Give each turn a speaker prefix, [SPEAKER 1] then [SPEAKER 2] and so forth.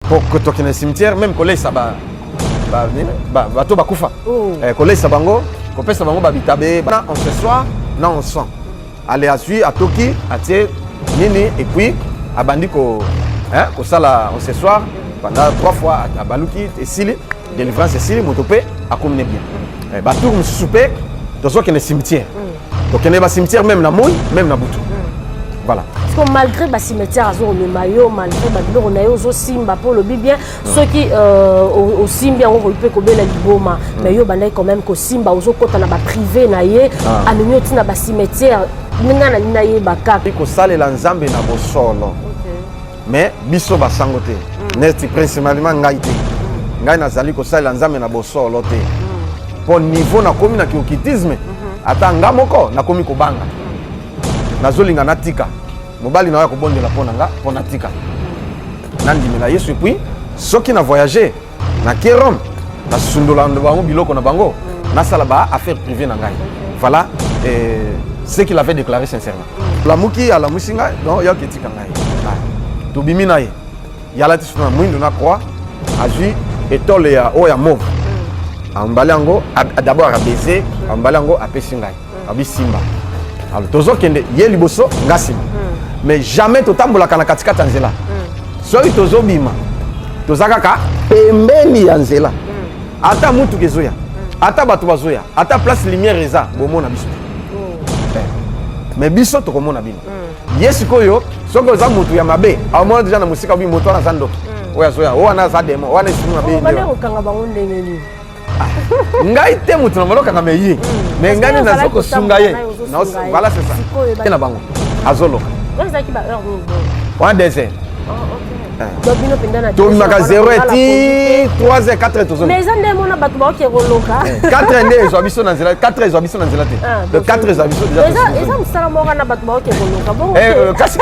[SPEAKER 1] Po tokende cimetière, même kolesa bato bakufa,
[SPEAKER 2] Oh.
[SPEAKER 1] Kolesa bango, kopesa bango babitabe na encensoir na encens. Ale azwi, atoki, atie nini, et puis abandi ko, hein, kosala encensoir pendant trois fois. Abaluki, esili, délivrance esili, moto mpe akomi ne bien. Batour mosusu mpe tozokende cimetière, tokende bacimetière même na moi, même na butu, voilà.
[SPEAKER 2] Parce que malgré bacimetière azokomema yo, malgré babiloko na ye ozosimba, mpo olobi bien, soki osimbi yango, okoki mpe kobela liboma, mais yo obandaki quand même kosimba, ozokɔta na baprivé na ye.
[SPEAKER 1] Ah.
[SPEAKER 2] Amemi yo ntina bacimetière, ndenge na nini nayeba kaka?
[SPEAKER 1] Kosalela Nzambe na bosolo, mais biso basango te, neti principalement ngai te. Ngai nazali kosalela Nzambe na bosolo te, mpo niveau nakomi na occultisme, ata nga moko nakomi kobanga. Nazolinga natika mobali na oyo akobondela mpo na nga, mpo natika, nandimela Yesu. Et puis soki na voyage, nake Rome, nasundola bango biloko na bango, nasala ba affaire privée na ngai. Voilà ce qu'il avait déclaré sincèrement. Lamuki, alamusi ngai, donc yoki etika ngai. Ah, tobimi na ye, ye alati soutane na mwindu na croix, azwi étole ya oyo ya mauve, ambali yango d'abord abaise, ambali yango, apesi ngai, abi simba. Alors tozokende, ye liboso, nga nsima, mais jamais totambolaka na katikati ya nzela. Soki tozobima, toza kaka pembeni ya nzela. Ata mutuka ezoya, ata bato bazoya, ata place lumière eza, bomona biso te. Mais biso tokomona bino. Ye sikoyo, soki oza motu ya mabe, amona deja na mosika, obi moto wana aza ndoki, oyo azoya, oyo wana aza démon, wana esprit mabe.
[SPEAKER 2] Bande kokanga bango ndenge nini?
[SPEAKER 1] Ngai te moto na balokanga, me ye, mais ngai nde nazo kosunga ye. Voilà, c'est ça. Ye na bango azoloka.
[SPEAKER 2] Wana ezalaki ba heure nini?
[SPEAKER 1] Wana désert.
[SPEAKER 2] Donc bino mpenza na
[SPEAKER 1] Tobimaka 0 eti 3 heures, 4 heures tozongi.
[SPEAKER 2] Mais eza nde mona bato baoke koloka.
[SPEAKER 1] 4 heures nde ezwa biso na nzela, 4 heures ezwa biso na nzela te. Donc 4 heures ezwa biso déjà.
[SPEAKER 2] Eza mosala moko na bato baoke koloka bongo.
[SPEAKER 1] Kasi